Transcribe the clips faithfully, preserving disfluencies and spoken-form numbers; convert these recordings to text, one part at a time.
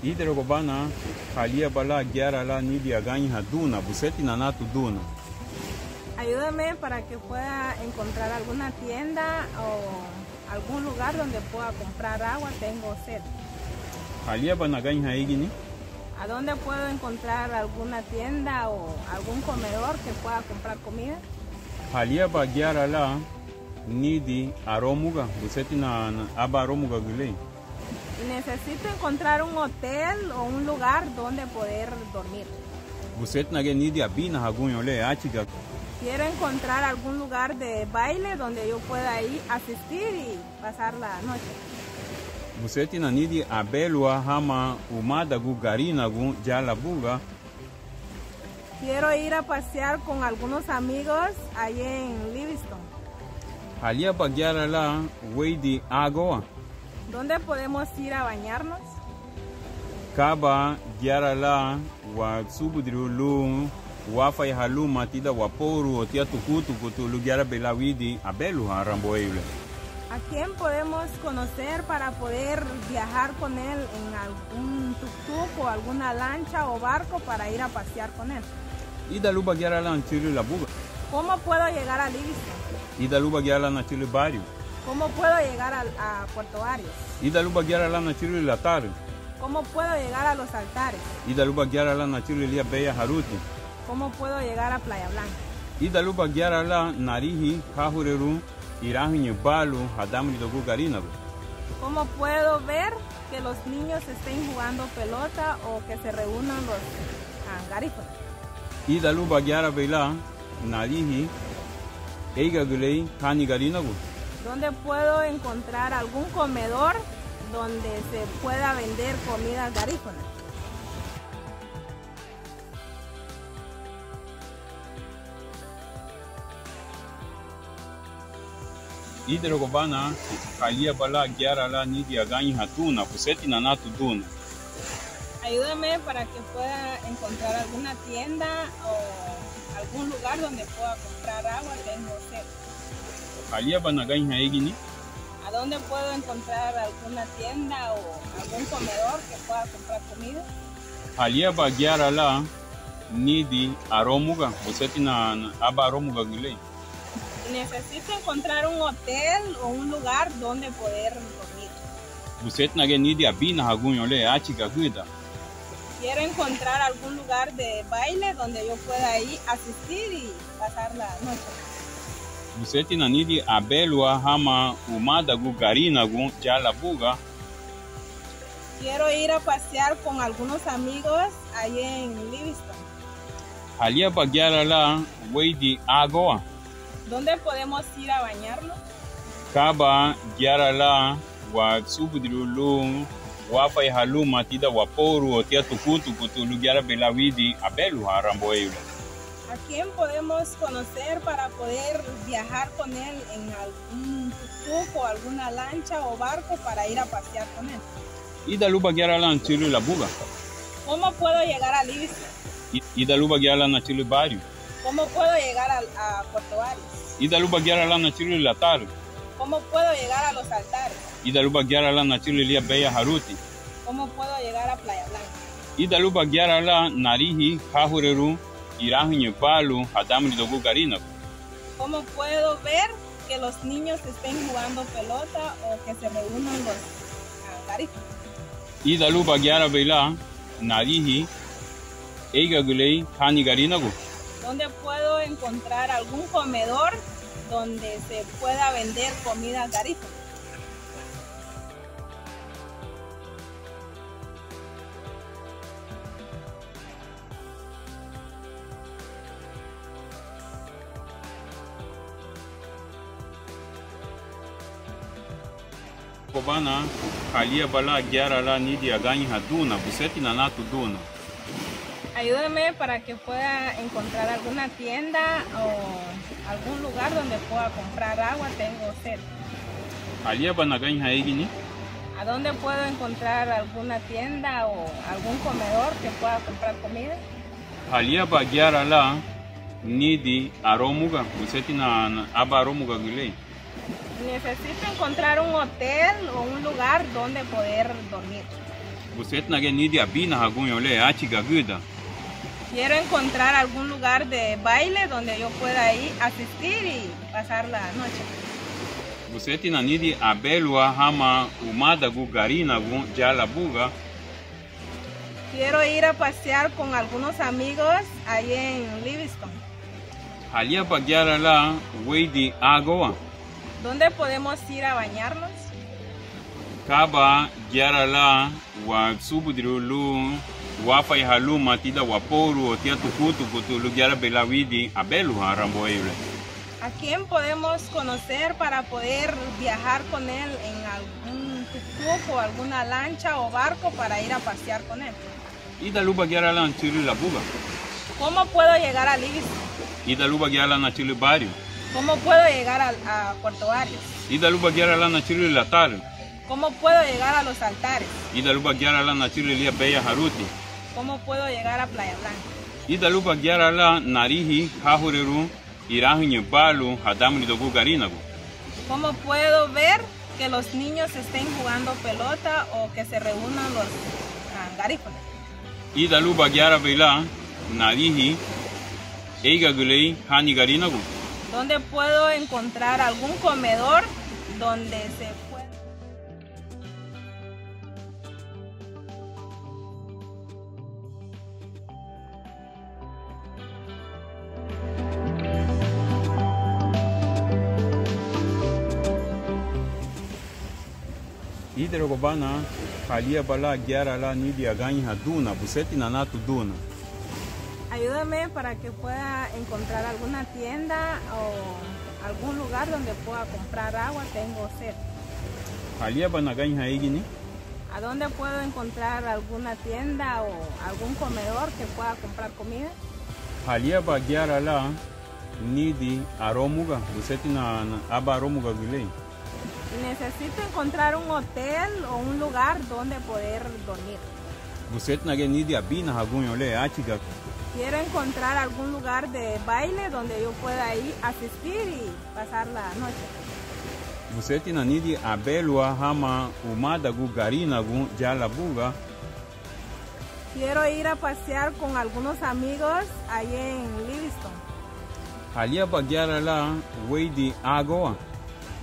Íderagubana, halíaba lan gayara lan nidin agañeiha duna, busentina natu duna. Ayúdame para que pueda encontrar alguna tienda o algún lugar donde pueda comprar agua, tengo sed. Halíaba nagañeiha éigini? ¿A dónde puedo encontrar alguna tienda o algún comedor que pueda comprar comida? Halíaba gayara lan nidin aromuga, busentina aban aromugagülei. Y necesito encontrar un hotel o un lugar donde poder dormir. Busentina giñe nidin abinahaguñoun le áchiga. Quiero encontrar algún lugar de baile donde yo pueda ir, asistir y pasar la noche. Busentina nidin abelua hama umadagu Garinagu ya la buga. Quiero ir a pasear con algunos amigos allí en Livingston. Halíaba gayara lan weidin ágoa? ¿Dónde podemos ir a bañarnos? Kaba gayara lan wasubudirun lun wáfaya haluma tidan wapourun o tidan tukutukutu lun gayarabei lan widin abeluha, rambueyu le. ¿A quién podemos conocer para poder viajar con él en algún tuk-tuk o alguna lancha o barco para ir a pasear con él? Ida luba gayara lan nachülün Labuga? ¿Cómo puedo llegar a Livingston? Ida luba gayara lan nachülün Barrios? ¿Cómo puedo llegar a, a Puerto Barrios? Ida luba gayara lan nachülün Latarü? ¿Cómo puedo llegar a Los Altares? Ida luba gayara lan nachülün lidan beya haruti? ¿Cómo puedo llegar a Playa Blanca? Ida luba gayara lan narihin hahurerun irahüñü balu hadamulidoun Garinagu? ¿Cómo puedo ver que los niños estén jugando pelota o que se reúnan los, ah, garífunas? Ida luba gayarabei lan narihin éigagülei hani Garinagu? ¿Dónde puedo encontrar algún comedor donde se pueda vender comida garífuna? Íderagubana, halíaba lan gayara lan nidin agañeiha duna, busentina natu duna. Ayúdame para que pueda encontrar alguna tienda o algún lugar donde pueda comprar agua, tengo sed. Halíaba nagañeiha éigini? ¿A dónde puedo encontrar alguna tienda o algún comedor que pueda comprar comida? Halíaba gayara lan nidin aromuga, busentina aban aromugagülei. Necesito encontrar un hotel o un lugar donde poder dormir. Busentina giñe nidin abinahaguñoun le áchigagüda. Quiero encontrar algún lugar de baile donde yo pueda ir, asistir y pasar la noche. Busentina nidin abelua hama umadagu Garinagu ya la buga. Quiero ir a pasear con algunos amigos allí en Livingston. Halíaba gayara lan weidin ágoa? ¿Dónde podemos ir a bañarnos? Kaba gayara lan wasubudirun lun wáfaya haluma tidan wapourun o tidan tukutukutu lun gayarabei lan widin abeluha, rambueyu le. ¿A quién podemos conocer para poder viajar con él en algún tuk-tuk o alguna lancha o barco para ir a pasear con él? Ida luba gayara lan nachülün Labuga? ¿Cómo puedo llegar a Livingston? Ida luba gayara lan nachülün Barrios? ¿Cómo puedo llegar a, a Puerto Barrios? Ida luba gayara lan nachülün Latarü? ¿Cómo puedo llegar a Los Altares? Ida luba gayara lan nachülün lidan beya haruti? ¿Cómo puedo llegar a Playa Blanca? Ida luba gayara lan narihin hahurerun irahüñü balu hadamulidoun Garinagu? ¿Cómo puedo ver que los niños estén jugando pelota o que se reúnan los, ah, garífunas? Ida luba gayarabei lan narihin éigagülei hani Garinagu? ¿Dónde puedo encontrar algún comedor donde se pueda vender comida garífuna? Gobana, halíaba lan gayara lan nidin agañeiha duna, busentina natu duna. Ayúdame para que pueda encontrar alguna tienda o algún lugar donde pueda comprar agua, tengo sed. Halíaba nagañeiha éigini? ¿A dónde puedo encontrar alguna tienda o algún comedor que pueda comprar comida? Halíaba gayara lan nidin aromuga, busentina aban aromugagülei. Necesito encontrar un hotel o un lugar donde poder dormir. Busentina giñe nidin abinahaguñoun le achigagüda. Quiero encontrar algún lugar de baile donde yo pueda ir, asistir y pasar la noche. Busentina nidin abelua hama umadagu Garinagu ya Labuga. Quiero ir a pasear con algunos amigos allí en Livingston. Halíaba gayara lan weidin ágoua? ¿Dónde podemos ir a bañarnos? Kaba gayara lan wasubudirun lun wáfaya luma tidan wapourun o tidan tugutugutu lun gayarabei lan widin abeluha, rambueyu le? ¿A quién podemos conocer para poder viajar con él en algún tuk-tuk o alguna lancha o barco para ir a pasear con él? Ida luba gayara lan nachülün Labuga? ¿Cómo puedo llegar a Livingston? Ida luba gayara lan nachülün Barrios? ¿Cómo puedo llegar a, a Puerto Barrios? Ida luba gayara lan nachülün latarün? ¿Cómo puedo llegar a los altares? Ida luba gayara lan nachülün lidan beya haruti? ¿Cómo puedo llegar a Playa Blanca? Ida luba gayara lan narihin hahurerun irahüñü balu hadamulidoun Garinagu? ¿Cómo puedo ver que los niños estén jugando pelota o que se reúnan los, ah, garífunas? Ida luba gayarabei lan narihin éigagülei hani Garinagu? ¿Dónde puedo encontrar algún comedor donde se pueda? Íderagubana, halíaba lan gayara lan nidin agañeiha duna, busentina natu duna. Ayúdame para que pueda encontrar alguna tienda o algún lugar donde pueda comprar agua, tengo sed. Halíaba nagañeiha éigini? ¿A dónde puedo encontrar alguna tienda o algún comedor que pueda comprar comida? Halíaba gayara lan nidin aromuga, busentina aban aromugagülei? Necesito encontrar un hotel o un lugar donde poder dormir. Busentina giñe nidin abinahaguñoun le achigagüda. Quiero encontrar algún lugar de baile donde yo pueda ir asistir y pasar la noche. Busentina nidin abelua hama umadagu Garinagu ya Labuga. Quiero ir a pasear con algunos amigos allí en Livingston. Halíaba gayara lan weidin ágoua?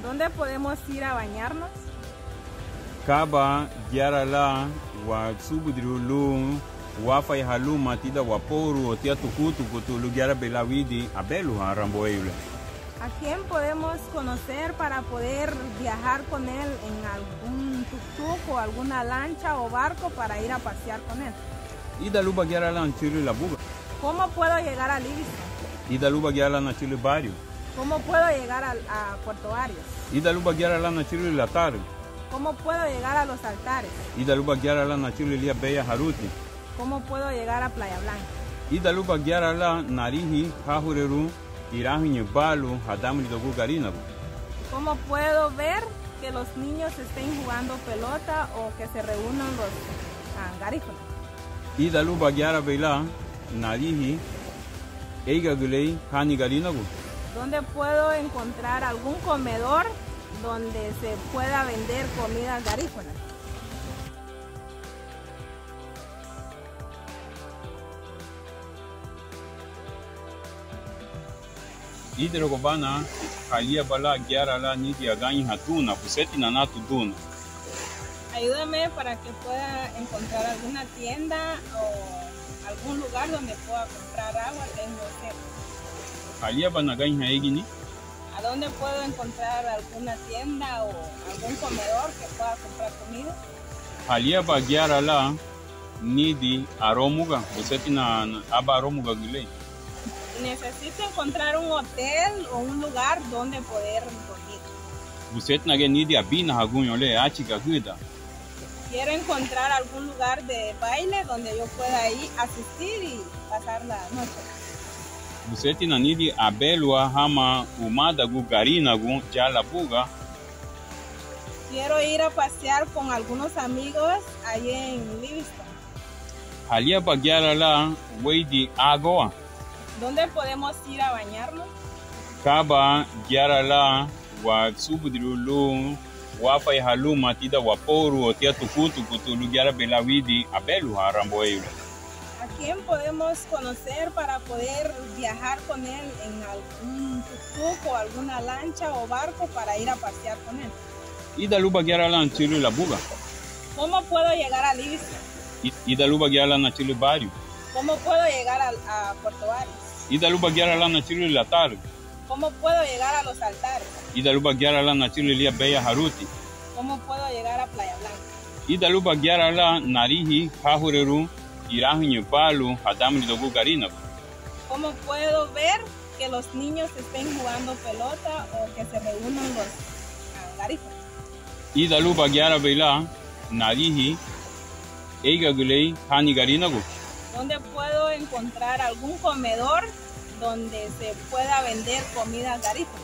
¿Dónde podemos ir a bañarnos? Kaba gayara lan wasubudirun lun wáfaya luma tidan wapourun o tidan tugutugutu lun gayarabei lan widin abeluha, rambueyu le? ¿A quién podemos conocer para poder viajar con él en algún tuk-tuk o alguna lancha o barco para ir a pasear con él? Ida luba gayara lan nachülün Labuga? ¿Cómo puedo llegar a Livingston? Ida luba gayara lan nachülün Barrios? ¿Cómo puedo llegar a, a Puerto Barrios? Ida luba gayara lan nachülün latarün? ¿Cómo puedo llegar a los altares? Ida luba gayara lan nachülün lidan beya haruti? ¿Cómo puedo llegar a Playa Blanca? Ida luba gayara lan narihin hahurerun irahüñü balu hadamulidoun Garinagu? ¿Cómo puedo ver que los niños estén jugando pelota o que se reúnan los, ah, garífunas? Ida luba gayarabei lan narihin éigagülei hani Garinagu? ¿Dónde puedo encontrar algún comedor donde se pueda vender comida garífuna? Íderagubana, halíaba lan gayara lan nidin agañeiha duna, busentina natu duna. Ayúdame para que pueda encontrar alguna tienda o algún lugar donde pueda comprar agua, tengo sed. Halíaba nagañeiha éigini? ¿A dónde puedo encontrar alguna tienda o algún comedor que pueda comprar comida? Halíaba gayara lan nidin aromuga, busentina aban aromugagülei? Necesito encontrar un hotel o un lugar donde poder dormir. Busentina giñe nidin abinahaguñoun le achigagüda. Quiero encontrar algún lugar de baile donde yo pueda ir, asistir y pasar la noche. Busentina nidin abelua hama umadagu Garinagu ya Labuga. Quiero ir a pasear con algunos amigos allí en Livingston. Halíaba gayara lan weidin ágoua? ¿Dónde podemos ir a bañarnos? Kaba gayara lan wasubudirun lun Wáfayaha luma tidan wapouru o tia tukutuku tun lun gayarabei lan widin abeluha aranboweirugu. ¿A quién podemos conocer para poder viajar con él en algún tuk-tuk o alguna lancha o barco para ir a pasear con él? Ida luba gayara lan nachülün Labuga? ¿Cómo puedo llegar a Libston? Ida luba gayara lan nachülün Bariu? ¿Cómo puedo llegar a, a Puerto Varas? Ida luba gayara lan nachülün latarü? ¿Cómo puedo llegar a los altares? Ida luba gayara lan nachülün lidan Beyaharuti? ¿Cómo puedo llegar a Playa Blanca? Ida luba gayara lan narihin hahurerun irahüñü palu hadamulidoun Garinagu? ¿Cómo puedo ver que los niños estén jugando pelota o que se reúnan los, ah, garífunas? Ida luba gayarabei lan narihin éigagülei hani Garinagu? ¿Dónde puedo encontrar algún comedor donde se pueda vender comida garífuna?